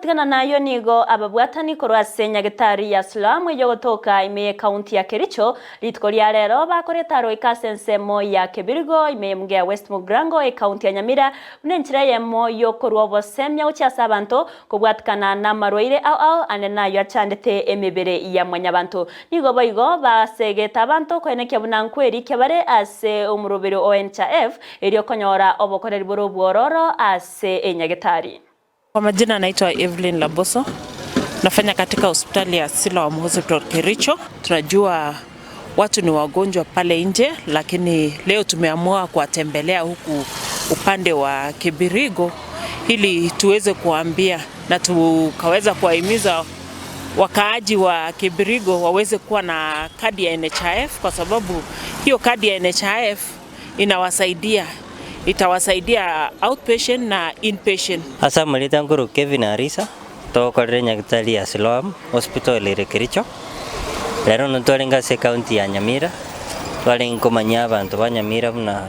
Gotigana nayio nigo ababwatani korwa ase nyagetari ya Siloamu eyogotoka ime y'ekaunti ya Kericho rituko ria rero bakorete aroika ase ensemo ya Kebirigo ime y'emuga ya West Mugirango ekaunti ya Nyamira buna enchera eyemo y'okorua obosemia gochia ase abanto kobwatikana namarwaire ao ao ande nayio achandete emebere ya mwanyabanto. Nigo boigo basegete abanto koenekia buna nkwerikia bare ase omoroberi o NHIF erio konyora obokoreri bore obwororo ase enyagetari. Kwa majina naitwa Evelyn Laboso, nafanya katika hospitali ya Siloam Hospital Kericho. Tunajua watu ni wagonjwa pale nje, lakini leo tumeamua kuwatembelea huku upande wa Kibirigo ili tuweze kuwaambia na tukaweza kuwahimiza wakaaji wa Kibirigo waweze kuwa na kadi ya NHIF kwa sababu hiyo kadi ya NHIF inawasaidia itawasaidia outpatient na inpatient. Ase amarieta nkorokwa Kevin Arisa, togokorera enyagitari ya Siloam Hospital ere Kericho. Rero nonye twarenge ase ecounty ya Nyamira, twarenge komanyia abanto ba Nyamira buna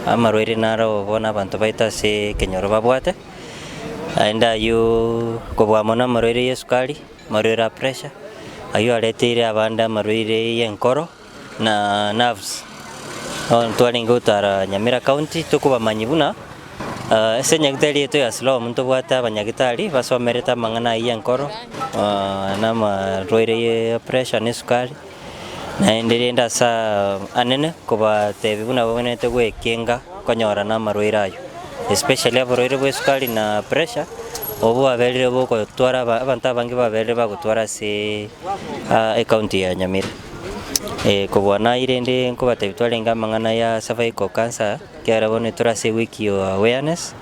amarwaire naro bono abanto baito ase ekenyoro babwate, naende aywo kobua mono amarwaire ya esukari, amarwaire a pressure, aywo areteire abande amarwaire ya enkoro. na nerves. Bono twarenge gotara Nyamira county tokobamanyia buna ase enyagitari yaito ya Siloam ntobwate abanyagitari basomerete amang'ana ayio ya enkoro na amarwaire ya pressure na esukari, naende rende ase anene kobatebia buna babwenerete goekenga konyora na amarwaire ayio, especially aborwaire bwa esukari na pressure, obwo bwaberire bogotwara aba abanto abange baberire bagotwara ase ecounty ya Nyamira. Kobua naye rende nkobatebia twarenge amang'ana ya cervical cancer, ekiagera bono tore ase ewiki ya awareness,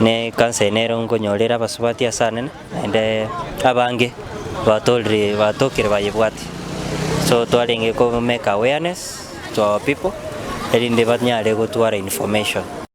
ne ecancer eye nero nkonyorera abasubati ase anene, naende abange batorire batokire bayebwate. So twarenge ko make awareness to our people, erinde banyare gotwara information.